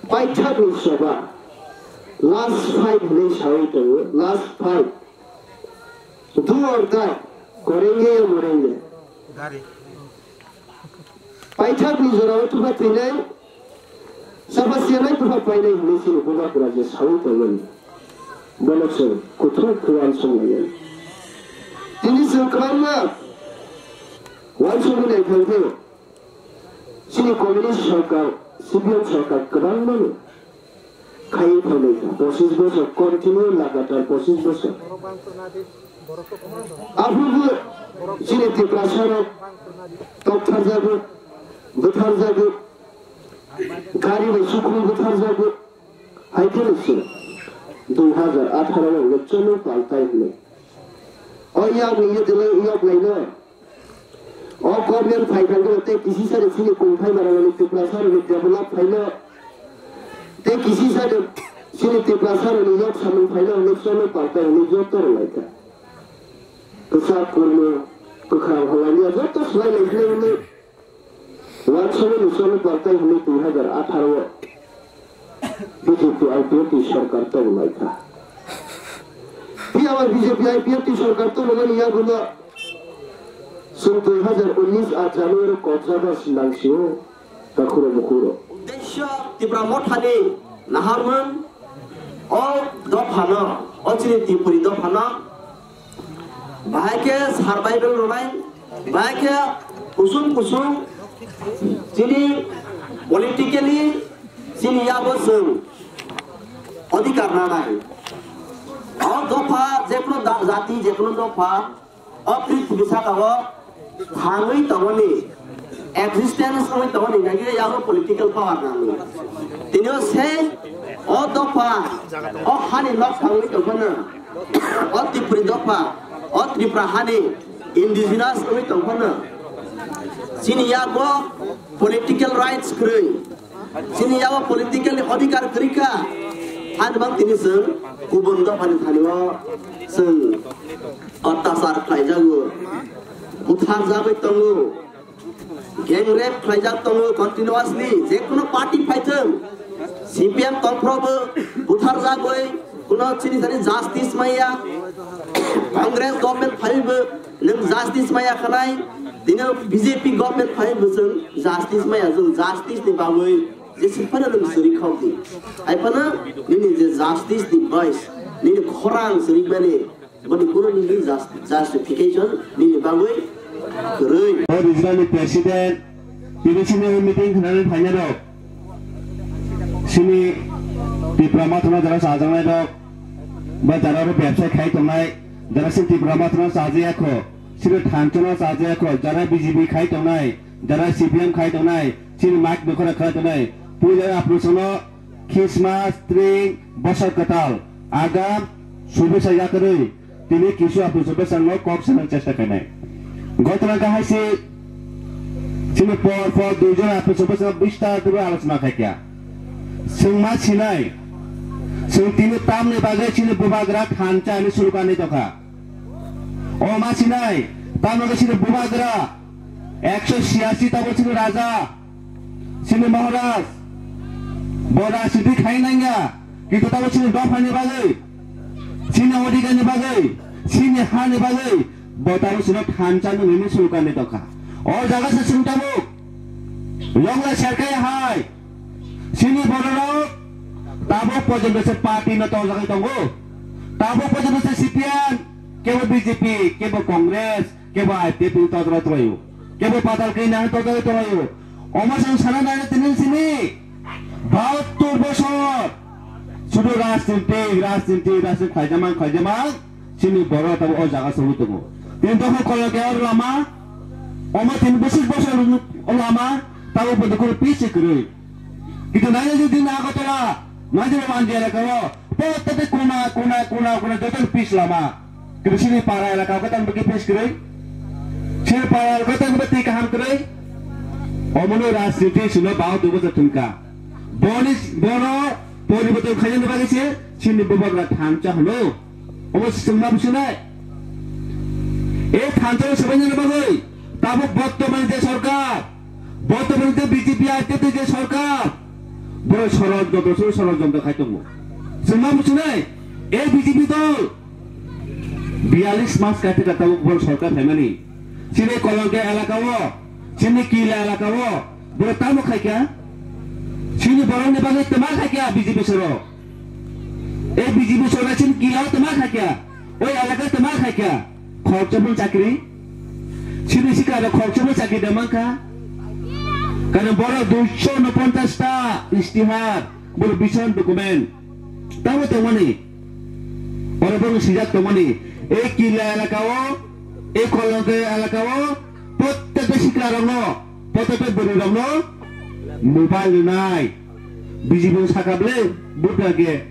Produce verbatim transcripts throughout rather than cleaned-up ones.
Paithakni choba, last fight hinwi sawi tongo, last fight. Do or die, korenge ya morenge. Paithakni jorao tubha thwinai, chapa siyanai tubha painai hinwi chini bubagra je sawi tongmani. Bono chwng kuthuk khe uansuk lainai. Tini chwng kwbangma uansugwi naithok khe, chini communist sorkar, C P M sorkar kwbangmano khaiwi phailai kha, pochis bosor, continue lagatar pochis bosor. Aphuru chini Tiprasarok toktharjago, butharjago, gari bai sukhung butharjago, hai phano se dui hazar atharo o chwngno paltai hwnwi. O yakni yedilo yoklaino. O government phai thangkhe tei kisi sari chini kungthai barani Tiprasarokni develop phaino. Tei kisi sari chini Tiprasarokni yok samung phaino hwnwi chwngno paltai hwnwi joto rwlaikha. Kwchak kurmo, kwkhwrang halai ya joto swlai lai hwnwi. Uansugwi ni chwngno paltai hwnwi dui hazar atharo o B J P I P F T sorkar tonglaikha. Phiya ba B J P I P F T sorkar tongmani yagulo chwng dui hazar unis a January kobjaba sinang sio takhuro bukhuro. Uddeshyo Tipra Mothani naharmung o dophano, o chini Tripuri dophano bahai khe survival rwnai, bahai khe kusum kusum chini politically chini yago chwng adhikar nanai. O dopha, jekunu da-, jati, jekunu dopha, o prithibi saka o thangwi tongmani, existence wngwi tongmani, nangkhe yago political power nango. Tini o sei o dopha, o hani nok thangwi tongphano, o Tripuri dopha, o Tripura hani indigenous wngwi tongphano, chini yago political rights kwrwi. Chini yago political ni adhikar kwrwi kha, ani bang tini chwng kubun dophani thani o chwng attachar khlaijago, butharjagwi tongo, gang rape khlaijak tongo continuously, jekunu party phaithwng, C P M tongphrobo butharjagwi kuno chini thani justice maya, Congress government phaibo nwng justice maya khanai, tini B J P government phaibo chwng justice maya, chwng justice ni bagwi. Jesa phano nwng suri khok di. Hai phano nini je justice ni voice, nini khorang suri mani, boni kuno nini just-, justification nini bagwi kwrwi. O regional ni president, tini sini meeting khnani phaina rok. Sini Tipra Mothano jara chajaknai rok, ba jara rok bebsai khai tongnai, jara sini Tipra Mothano chajaya kho, sini thanchano chajaya kho, jara B J P khai tongnai, jara C P M khai tongnai, sini mic nokora khai tongnai, puila apni sono Christmas, Spring, Bosor Kwtal, agam, Shubhesha yakarwi, tini kisu apni Shubhesha no kok sanani chesta khainai. Gotona kahai se, chini por por duijon apni Shubhesha bistar duro alochona khaikha. Chwng ma sinai, chwng tini tamni bagwi chini bubagra thansa hinwi sulukani tokha. O ma sinai, tamni bagwi chini bubagra, ekso siyasi tabo chini raja, chini Maharaj, bo rajniti khai nangya, kintu tabo chini dophani bagwi, chini odhikarni bagwi, chini hani bagwi, bo tabo chini thansa nungwi sulukani tokha. O jaga se chwng tabuk, Longla Serkai hai, chini bororok, tabuk porjonto se party no torjagwi tongo, tabuk porjonto se C P M, kebo B J P, kebo Congress, kebo I P F ni todra tulaio, kebo patal khe nang todra tulaio. Omo chwng sana nai tini sini bahattor bosor sudu rajniti, rajniti, rajniti khlaijamang, khlaijamang sini borok tabo o jaga sogwi tongo. Tini dokhol kolok ya lama, omo tini bwswk bosor o lama tabo bo dokhol pisi kwrwi. Kintu nai jodi na Agartala, nai jodi Mandia elaka o, Protteki kona, kona, kona, kona, joto pis lama. Kintu sini para elaka o khe tang bwkhe pis kwrwi. Sini para elaka o tang bwkhe kaham kwrwi. Omono rajniti sino bao dubo je thungkha. Boni, bono poriborton khainani bagwi se sini bubagra thansa hwno. Omo se chwngma businai. E thansa swbainani bagwi tabuk bottomani je sorkar, bottomani je B J P I P F ni je sorkar, Borok sorok joto se sorok joto khai tongo. Chwng ma buchinai, A B J P dol. Biyalis mas kaitha kaitha tabuk borok sorkar phaimani. Chini Kolongke elaka o, chini Kila elaka o, borok tamo khaikha? Chini borokni bagwi twma khaikha B J P sorok. A B J P sorkar chini Kila o twma khaikha? O elaka twma khaikha? Khoroksa phano chakri? Chini sikla rok khoroksa phano chakri da mankha? Karon borok duiso unoponchas ta istihar, borok vision document. Tamo tongmani. Oro borok sijak tongmani. E Kila elaka o, e Kolongke elaka o, protekta sikla rokno, protekta bwrwi rokno mobile rwnai. B J P saka ble, buddha ge.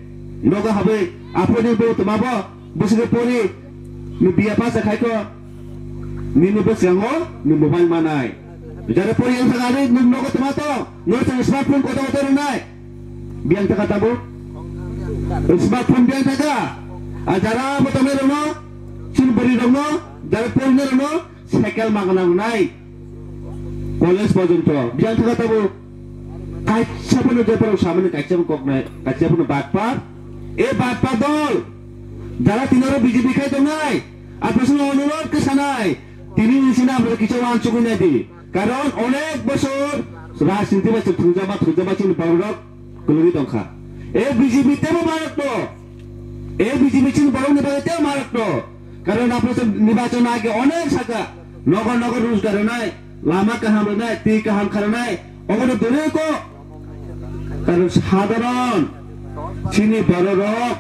Nogo habwi, aphoni bo tma bo, bwswk pori, ni biya pasa khai ko, nini bwskango, ni mobile manai. Jara pori yang saka ni, ni nogo tma to, no chwng smartphone koto koto rwnai. Biyang taka tabo. Smartphone biyang taka. A jara bo tongmai rokno, chini bwrwi rokno, jara pori rokno, cycle magna rwnai. College porjonto. Biyang taka tabo. Kaisa phano je borok samani kaisa phano koknai, kaisa phano bakpar. E bakpar dol. Jara tinaro B J P khai tongnai. Apni sini onurod khe sanai. Tini ni sini apni kisa wansugwi nai di. Karon onek bosor rajniti bai se thungjama, thungjama chini borok kwlwngwi tongkha. E B J P tebo marakno. E B J P chini borokni bagwi tebo marakno. Karon apni se nirbachon age onek saka. Nogo nogo rojgar rwnai, lama kaham rwnai, twi kaham kharwnai. Obono dole ko. Karon sadharon chini bororok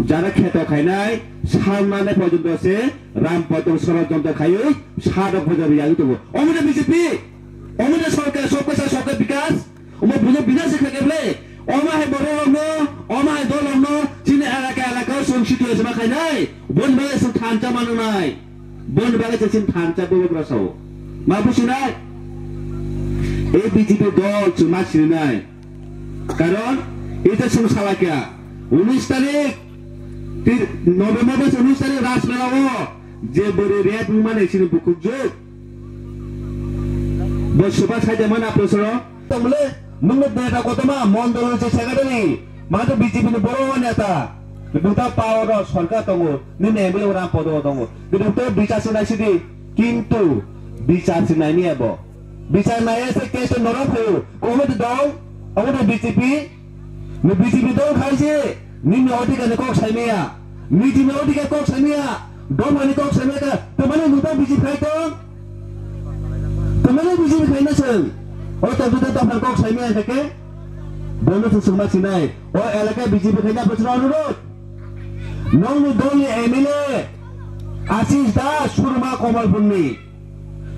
jara kheto khainai, salmane porjonto se Ram Padma Sorojonto khaiwi sadok bojor yagwi tongo. Omo de B J P, omo de sorkar, sabka sath sabka vikas, omo bujo bina se khake ble, omo hai bororokno, omo hai dolrokno chini elaka elaka o chwng situation ma khainai, boni bagwi chwng thansa manunai, boni bagwi chwng thansa bebak rasa o. Ma businai? A B J P dol chwng ma sinai. Karon ita chwng salakya unis tarik, tir-, November bwsai unis tarik Rajmela o je bwrwi rep wngmani chini bukhuk juk. Bo soba saida mana prosoro. Tamle nungno neta kotoma mondol se secretary, mato B J P ni boro neta. Buta power o sorkar tongo, nini M L A ram podo tongo. Buta bichar se naisidi, kintu bichar se naini abo. Bichar naiya se case norok phaio. Omo de dong, omo de B J P. Ni B J P dol khai se, nini odhikar ni kok saimaya. Niji ni odhikar kok saimaya. Dongma ni kok saimaya ka. Tamani nuta B J P khai tong. Tamani B J P khai na seng. O ta duta ta kok saimaya kake. Bono se sungma sinai. O elaka B J P khai na bwswk onurod. Nongni dol ni M L A Ashish Das Surma Kamalpur ni.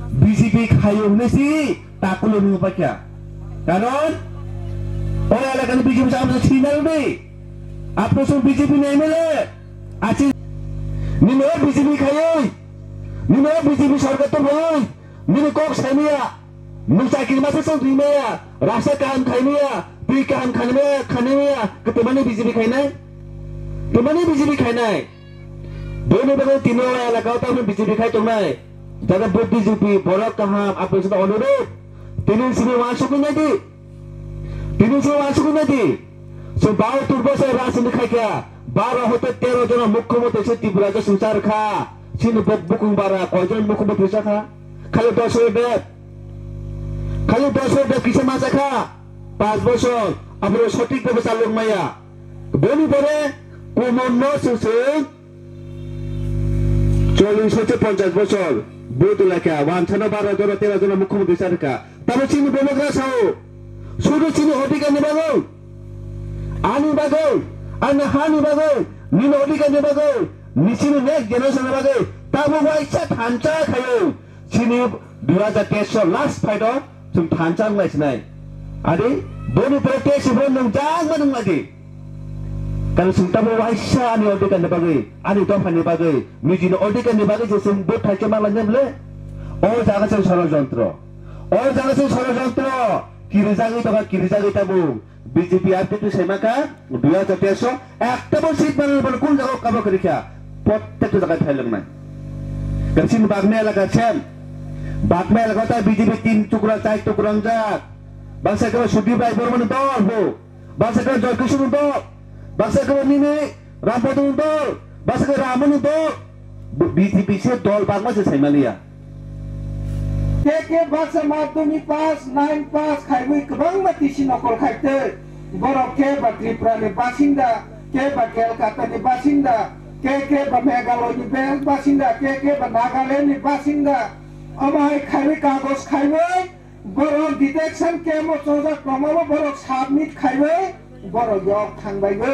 B J P khayo hwnwi si takulo nungwi paikha. Karon o elakani B J P sa amsa sinal di. Apno song B J P ni M L A achi nino B J P khayoi, nino B J P sarkar tongoi, nini kok saimaya, nung chakri masa song rimaya, rasa kaham khaimaya, twi kaham khaimaya, khaimaya, ketemani B J P khainai, temani B J P khainai. Boni bagwi tini o elaka o tamni B J P khai tongnai. Jara bo B J P borok kaham apni sida onurud. Tini sini wansugwi nai di. Tini sini wansugwi nai di. So bahatur bosor rajniti khai kha. Baro hote tero jona mukhyamantri se Tripura je swngchar kha. Sini bok bukung bara koijon mukhyamantri sa kha. Khali dos bosor de. Khali dos bosor de kisa masa kha. Panch bosor. Abro sotik bhabe chalok maya. Boni pore komor no swng swng. Chollish hoite ponchash bochor, bwtwi laikha, wansano baro jona tero jona mukhyamantri sa rwkha. Tamo chini bubagra sao, sudu chini odhikar ni bagwi, ani bagwi, ani hani bagwi, nini odhikar ni bagwi, nini chini next generation ni bagwi, tamo waisa thansa khaio. Chini dui hajar teis o last fight o chwng thansa wng lai sinai. Adi, boni pore teis o nwng jang ma nwng lai di. Karon chwng tamo waisa ani odhikar ni bagwi, ani dopha ni bagwi, nijini odhikar ni bagwi je chwng vote thaisa ma lai nai bole. O jaga chwng sorojontro. O jaga chwng sorojontro. Kirijagwi tongkha, kirijagwi tabuk. B J P R T P sai maka, dui hajar teis o, ekta bo seat manwi bono kun jaga o kabo kwrwi kha, protekta jaga phai langnai. Kasin Bagma elaka sem, Bagma elaka ta B J P tin tukra, char tukra wngjak. Baksa khe Sudip Rai Bormani dol bo. Baksa khe Joy Kishore ni dol. Baksa khe nini Ram Bhadra ni dol. Baksa khe Ramani dol. B J P se dol bangma se saimaliya. Ke ke baksa madhyamik pass, nine pass khaiwi kwbangma tisi nokol khaitwi. Borok ke ba Tripura ni basinda, ke ba Kolkata ni basinda, ke ke ba Meghalaya ni be-, basinda, ke ke ba Nagaland ni basinda. Omo hai khaiwi kagoj khaiwi borok detection camp o chojak tongmabo borok submit khaiwi borok yok thangbai bo.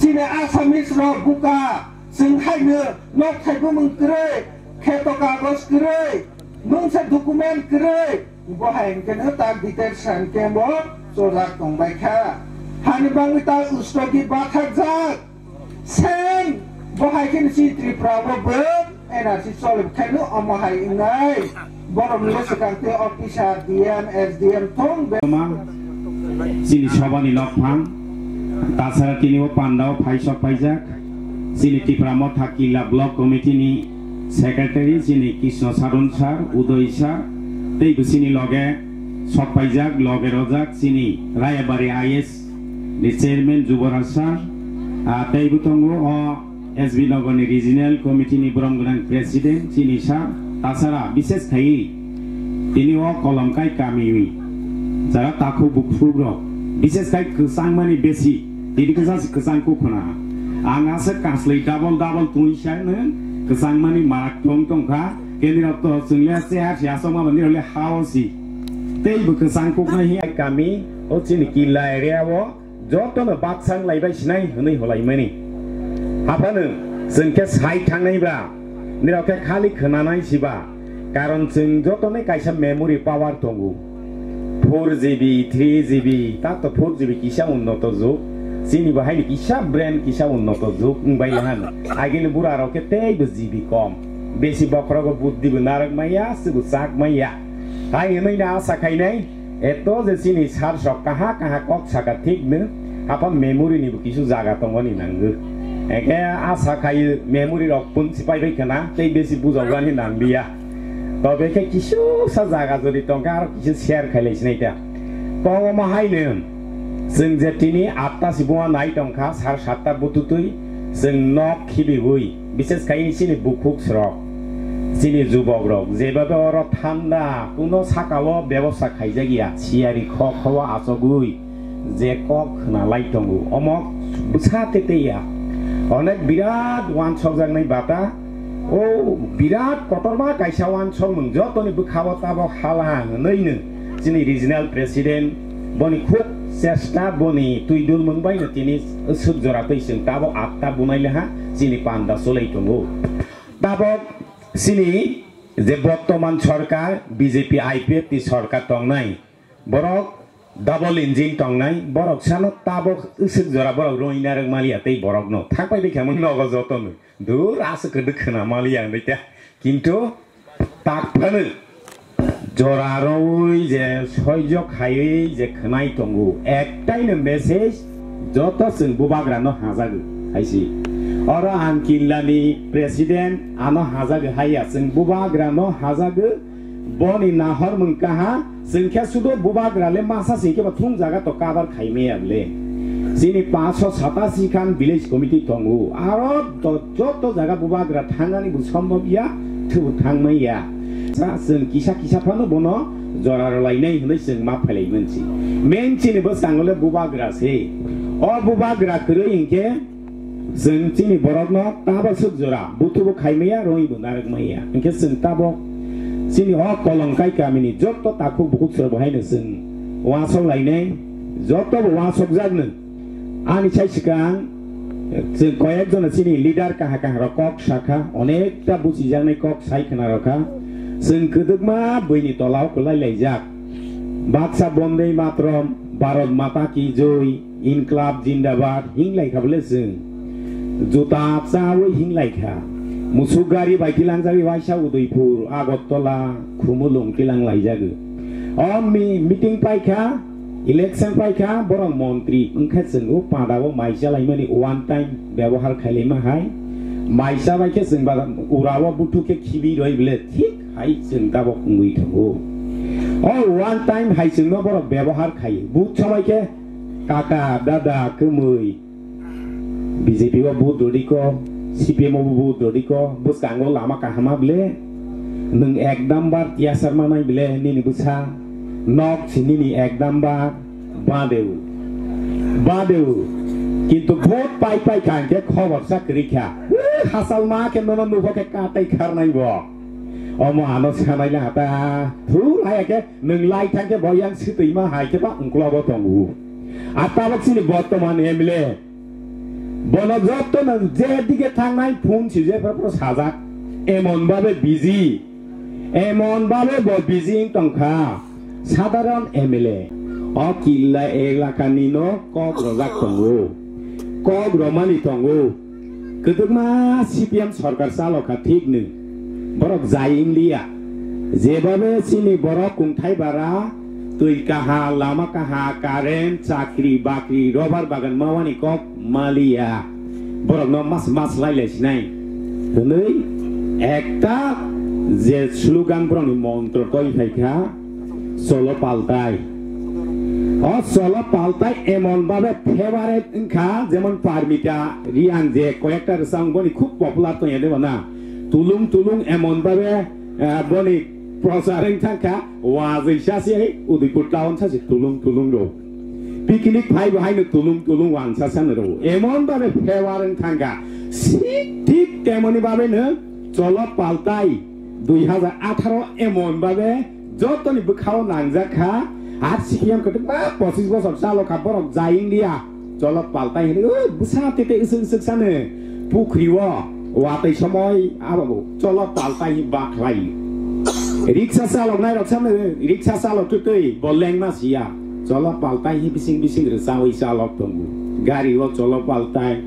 Chini Assamese rok buka, chwng haino nok thai bumung kwrwi, kheto kagoj kwrwi, mungsa document kwrwi, bo hai hwnkhe no tak detection camp o chojak tongbai kha. Hani bangwi tak ustogi bathakjak. Sen bo hai khe si Tripura o bo N R C choli khaino omo hai wngnai. Borok ni swkang tei officer, D M, S D M thong be- Toma, chini sobani nokphang, tasara tini o pandao phaisok paijak, chini Tipra Motha Killa Block Committee ni Secretary, chini Krishna Saron sir, Udoy sir, tei bo chini loge sok paijak, loge rojak, chini Rayabari I S ni chairman Juboraj sir, ah, tei bo tongo o S B Nagar ni regional committee ni borom gwnang president chini sir, tasara bishes khai tini o Kolomkai kami jara takhuk bukhuk rok bishes khai kwchangmani besi tini kwchang se kwchang kukhuna ang asa kaslai double double twi sa nw kwchangmani marak tong tongkha keni rok to chwngle se ha se asok ma bani role hao si tei bo kwchang kuknai hi kami o chini killa area o jotono batsang laibai sinai hwnwi holaimani. Haphano chwng khe sai thangnai ba, nirok khe khali khwnanai siba, karon chwng jotono kaisa memory power tongo. Four G B, three G B, ta to four G B kisa unnoto jug, chini bo haini kisa brain kisa unnoto jug wngbai lahan. Agini bura rok khe teibo G B kom, besi bokhorogo buddhi bo narwk maya, sibo chak maya. Hai hwnwi no asa khainai, eto je chini sir sok kaha kaha kok saka thik no, haphang memory ni bo kisu jaga tongoni nango. Eke asa khai memory rok pun sipai bai khana, tei besi bujok ani nang biya. Tobe khe kisu sa jaga jodi tongkha aro kisu share khailai sinai ta. Komo hai no, chwng je tini atta si buma nai tongkha, sar satta bututwi, chwng nok khibiwi, bises khai chini bukhuk srok. Chini jubok rok, jebabe oro thanda, kuno saka o bebosta khaijak ya, siyari kho kho o achogwi, je kok khna lai tongo, omo bwsa te te ya. Onek birat wansok jaknai bata, o birat kotorma kaisa wansok mung jotoni bwkha o tabok hala hwnwi no chini regional president boni khuk chesta boni twi dul mung bai no tini swk jora twi chwng tabok atta bunai leha chini panda cholai tongo. Tabok chini je bottoman sorkar B J P I P F T sorkar tongnai, borok double engine tongnai, borok sano tabok swk jora borok roina rwk maliya tei borokno thakpai bai khamung nogo jotono. Dur aswk kwdwk khna maliya hwnwi ta. Kintu tak phano jora rwi je soijok khaiwi je khwnai tongo, ektaino message joto chwng bubagrano hajago hai si. Oro ang killani president ano hajago haiya, chwng bubagrano hajago, boni nahor mung kaha, chwng khe sudo bubagra le masa sing khe ba thung jaga to cover khaimaya bole. Chini paanch sho satasi khan village committee tongo, aro to joto jaga bubagra thangnani bo sombhob ya, thwbo thangmai ya. Sa chwng kisa kisa phano bono jora rwlainai hwnwi chwng ma phailai mansi. Main chini bwskango le bubagra se. O bubagra kwrwi hinkhe chwng chini borokno tabaswk jora buthubo khaimaya, rwngbo narwkmaya. Hinkhe chwng tabok chini o Kolongkai kamini joto takhuk bukhuk srok bo haino chwng uansuk lainai, joto bo uansukjakno. Ani sai swkang chwng koyek jona chini leader kaha kaha rok kok sakha, onekta buchijaknai kok sai khna rokha. Chwng kwdwkma buini tola o kwlai laijak. Baksa Bonde Matram, Bharat Mata Ki Joi, Inklab Jindabad hinglai kha bole chwng. Juta chawi hinglai kha. Musuk gari bai kilangjagwi waisa Udaipur, Agartala, Khumulwng kilang laijago. O mi-, meeting paikha, election paikha, borok montri wngkha chwng o pada o mai chalaimani one time byabohar khailaima hai. Mai chabai khe chwng ba ura o buthuk khe khibi roi bole thik hai chwng tabok wngwi thango. O one time hai chwngno borok bebohar khai. But somai khe kaka, dada, kwmwi, B J P o but rwdi ko, C P M o bo but rwdi ko, bwskango lama kahama ble, nwng ek number tiyasar manai ble nini bwsa, nok si nini ek number, badeu, badeu, kintu vote pai pai kha hwnkhe khobor sa kwrwi kha. Hachal ma khe nono nukho khe katai kharnai bo. Omo ano sanai le hata, thu laya khe nwng lai thang khe bo yang swtwi ma hai khe ba ungkla bo tongo. A tabok chini bortoman M L A. Bono jotto no je dige thangnai phone si je phar phar sajak. Emon babe busy. Emon babe bo busy wng tongkha. Sadharon M L A. O killa elaka ni no kok rojak tongo. Kok romani tongo. Kwdwkma C P M sorkar chalokha thik nw. Borok jai wng liya. Jebabe chini borok kungthai bara, twi kaha, lama kaha, current, chakri, bakri, rubber bagan mawani kok maliya. Borokno mas mas lai lai sinai. Hwnwi ekta je slogan borokni montro koi phaikha, cholo paltai. O cholo paltai emon babe favorite wngkha, jemon Parmita Riang je koyekta rwchapmung boni khub popular tongya de bana. Tulung tulung emon babe, eh, boni prochar wng thangkha, wazwi sasi Udaipur town sasi tulung tulung rw. Picnic phai bo haino tulung tulung wansa sano rw. Emon babe favorite wng thangkha. Sik thik temoni babe no cholo paltai dui hajar atharo emon babe jotoni bwkhao nangjak kha, ar C P M kwtwkma pochis bosor chalo kha borok jai wng liya. Cholo paltai hwnwi, "Oi, bwsa tete iswk iswk sano pukhri o watwi somoi abo cholo paltai bakhlai." Riksa chalok nai rok sano, riksa chalok twtwi bo lengma siya. Cholo paltai hi bising bising rwchawi chalok tongo. Gari o cholo paltai,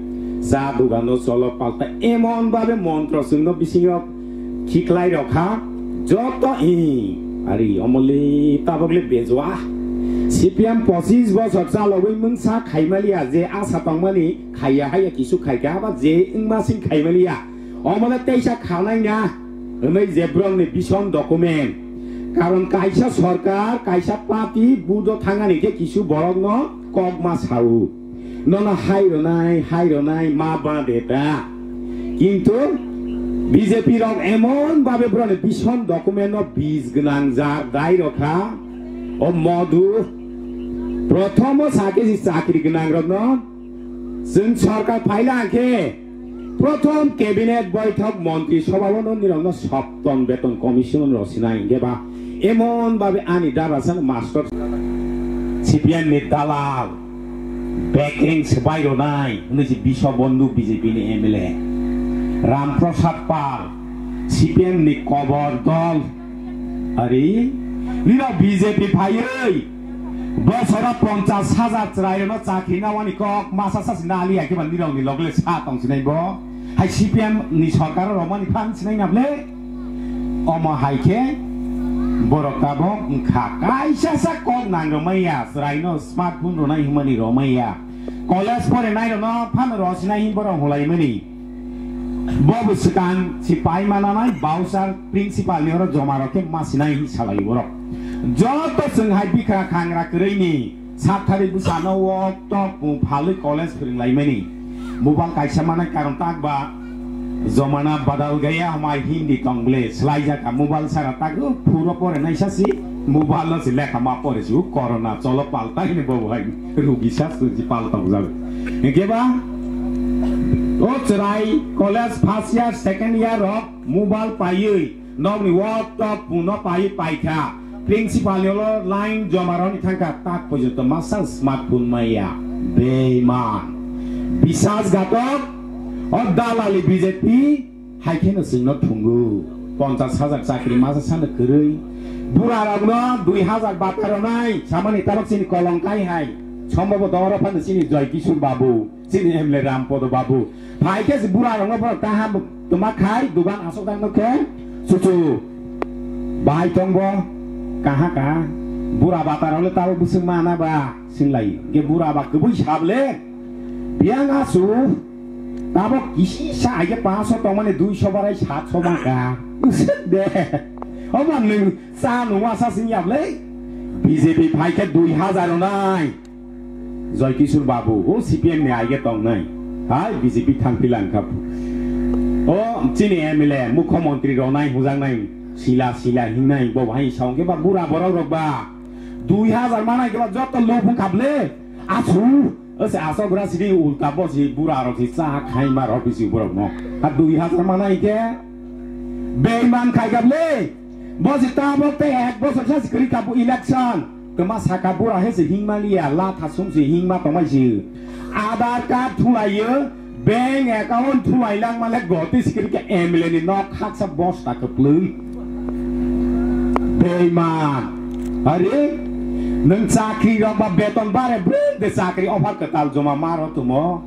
cha dogan o cholo paltai. Emon babe montro chwngno bisingo khiklai rokha joto i ari omoli tabokle bejwa. C P M pochis bosor chalogwi mungsa khaimaliya je asa tongmani khaiya haiya kisu khaikha ba je wngmasing khaimaliya omole teisa khanai na hwnwi je borokni vision document. Karon kaisa sorkar, kaisa party budo thangani khe kisu borokno kokma sao. Nono hai rwnai, hai rwnai ma ba de ta. Kintu B J P rok emon babe borokni vision document no bij gwnang jar dai rokha. O modu prothomo sake si chakri gwnang rokno chwng sorkar phaila khe prothom cabinet boithok montri sobha o no nirokno sopton beton commission rw sinai hwnkhe ba emon babe ani dara san master C P M ni dalal. Bekreng swbai rwnai hwnwi se Biswabondhu B J P ni M L A, Ramprasad Pal C P M ni kobor dol. Ari nino B J P phaiwi bosoro ponchas hajar chwrairokno chakri nawani kok masa sasi nali ya khe ba nirokni logle sa tong sinai bo. Hai C P M ni sorkar romani phan sinai na ble. Omo hai khe borok tabok wngkha kaisa sa kok nang romaiya, chwraino smartphone ronai hwnmani romaiya, college porinai rokno phano rosinai hin borok hulaimani. Bo bo swkang si pai mananai voucher principal ni oro joma rok khe masinai hin salai borok. Joto chwng hai bikha khangra kwrwini Sathari bwsano o tok phalwi college phwrwnglaimani. Mobile kaisa manai karon tak ba jomana badal gaya hamai Hindi tong ble swlaijak ka mobile sara tak o phuro pore naisa si mobile no si lekha ma pore si u corona cholo paltai ni bobo hai rugi sa si palta bujal. Hingke ba o chwrai college first year second year rok mobile paiwi nokni wok tok pungno pai paikha. Principal ni ulo line joma roni thangkha tak porjonto masa smartphone maya. Beiman. Bisas gatok. O dalali B J P hai kheno chwngno thungo. Ponchas hajar chakri masa sano kwrwi. Bura rokno dui hajar bata ronai. Samani tarok chini kolong kai hai. Sombobo doro phano chini Joy Kishore babu. Chini M L A Rampodo babu. Phai khe si bura rokno borok ta ham tuma khai dugan asok dang no khe. Chuchu. Bai tong bo. Kaha kaha. Bura bata rokle tabo bwswk mana ba. Singlai. Ge bura ba kwbui sable. Biyang asu. Tabo kisi sa aige paanso tongmani duiso barai satso bangka. Usik de. Obo nwng sa nungwa sa sing yable. B J P phai khe dui hazar onai. Joy Kishore Babu, o C P M ni aige tongnai. Hai B J P thangphi langkha. O chini M L A, mukhyamantri ronai hujaknai, sila sila hingnai, bo bahai saung khe ba bura borok rok ba. Dui hazar manai khe ba joto lobung khable. Asu, o se asok gra sidi ulta bo si bura rok si cha khai ma rok bisi borok no. Ha dui hazar manai khe. Beiman khai khable. Bo si tabok te ek bosor sa sikri kapu election. Kema saka bura he se hingma liya, la thasung se hingma tongmai se. Aadhaar card thulaiyo, bank account thulai lang male goti sikri ke M L A ni nok haksa bosta keplung. Beiman. Are, nung chakri rok ba beton bare brum de chakri offer ketal joma maro tumo.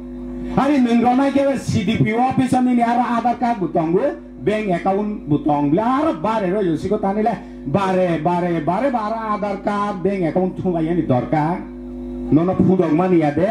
Are nung ronai ke C D P O office ni aro Aadhaar card bo tongo. Bank account bo tong bla aro bare roi siko tani le bare bare bare bare Aadhaar card bank account thumai yani dorkar. Nono phudok mani ya de.